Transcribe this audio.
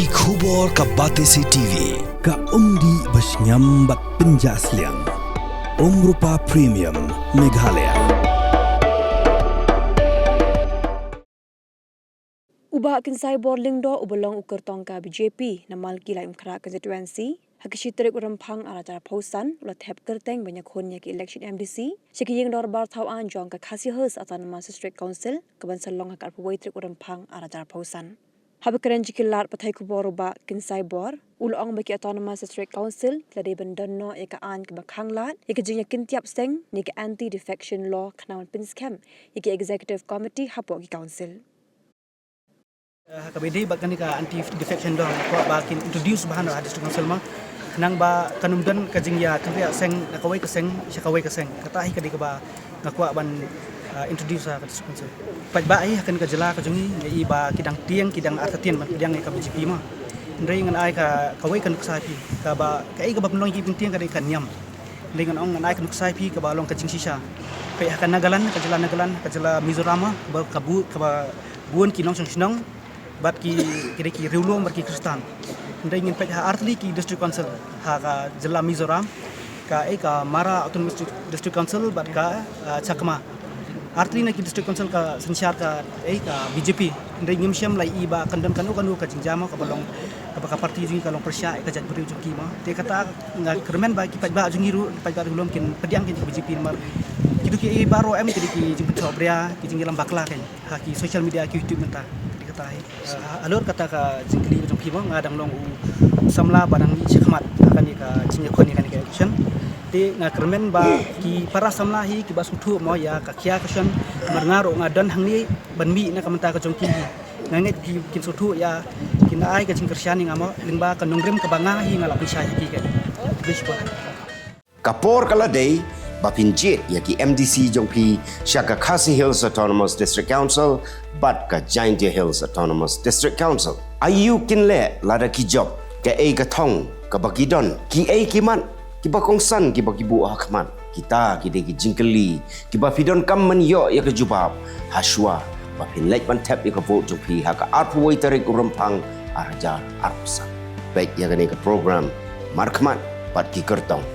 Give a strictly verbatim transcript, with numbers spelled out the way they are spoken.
Ki khubor ka Batesi T V, ka umdih ba shngiam bad pynjah sliang. Umrupa Premium, Meghalaya. U Bah Kynsaibor Lyngdoh uba long u kyrtong ka B J P na Malki Laitumkhrah constituency, ha ka shi tarik u Rymphang ar hajar arphew san, u la thep kyrteng ban ïakhun ïa ka election M D C sha ka ïing dorbar thaw aiñ jong ka Khasi Hills Autonomous District Council, kaban sa long ha ka arphew wei tarik u Rymphang ar hajar arphew san. Haba kren sha ki lad pathai khubor u Bah Kynsaibor u la ong ba ki Autonomous District Council ki la dei ban don noh ïa ka aiñ kaba khanglad ïa ka jingïakyntiap seng ne ka anti defection law khnang ban pynskhem ïa ki executive committee hapoh ki council. Eh, ha kaba ïadei bad kane ka anti defection law, nga kwah ba kin introduce bha ha District Council mo, khnang ba kan ym don ka jingïakynriah seng na kawei ka seng sha kawei ka seng. Kata hi ka dei kaba nga kwah ban, ah, introduce ha ka District Council. Paidbah hi ha kane ka jylla ka jong ngi, ngi i ba ki dang tieng, ki dang artatien ban pdiang ïa ka B J P mo. Hynrei ngan ai ka, kawei ka nuksa ïa phi, kaba, kaei kaba pynlong ïa ki pyntieng ka dei ka niam. Hynrei ngan ong, ngan ai ka nuksa ïa phi kaba long ka jingshisha. Peit ha ka Nagaland, ka jylla Nagaland, ka jylla Mizoram mo, kaba, ka bu-, kaba bun ki nongshong shnong bad ki, ki dei ki riewlum bad ki Khristan. Hynrei ngin peit ha artylli ki District Council ha ka jylla Mizoram, ka, eh, ka Mara Autonomous District, District Council bad ka, ah, Chakma. Artylli na ki District Council ka synshar ka, eh, ka B J P. Hynrei ngim shym la i ba kan don kano kano ka jingjia mo kaba long, kaba ka party jong ngi ka long pyrshah ïa ka jaitbynriew jong ki mo. Te kata nga kyrmen ba ki paidbah jong ngi ruh, ki paidbah riewlum kin pdiang ïa ka B J P namar kito kiei baroh em ki dei ki jingpynshong bria, ki jingïalam bakla kein ha ki social media, ki YouTube mynta. Te kata hi. Eh, halor kata ka jingkylli ka jong phi mo, nga dang long u samla ba dang mih shakhmat ha kane ka jingïakhun ïa kane ka election. Te nga kyrmen ba ki para samla hi kiba sngewthuh mo ïa ka khia ka shon, namar nga ruh nga don hangne ban mih na ka bynta ka jong ki hi. Nga ngeit ki kin sngewthuh ïa, kin ai ka jingkyrshan ïa nga mo, lyngba ka nongrim kaba nga hi nga la pynshai ha ki kein. Khublei shibun. Ka por ka la dei ba phin jied ïa ki M D C jong phi sha ka Khasi Hills Autonomous District Council bad ka Jaintia Hills Autonomous District Council. Aïu kin leh lada ki jop, kaei ka thong kaba ki don, kiei ki mat kiba kongsan kiba ki buh ha khmat? Kita ki dei ki jingkylli kiba phi donkam ban ïoh ïa ka jubab ha shuwa ba phin leit ban thep ïa ka vote jong phi ha ka arphew wei tarik u Rymphang ar hajar arphew san. Peit ïa kane ka program Markhmat bad ki kyrtong.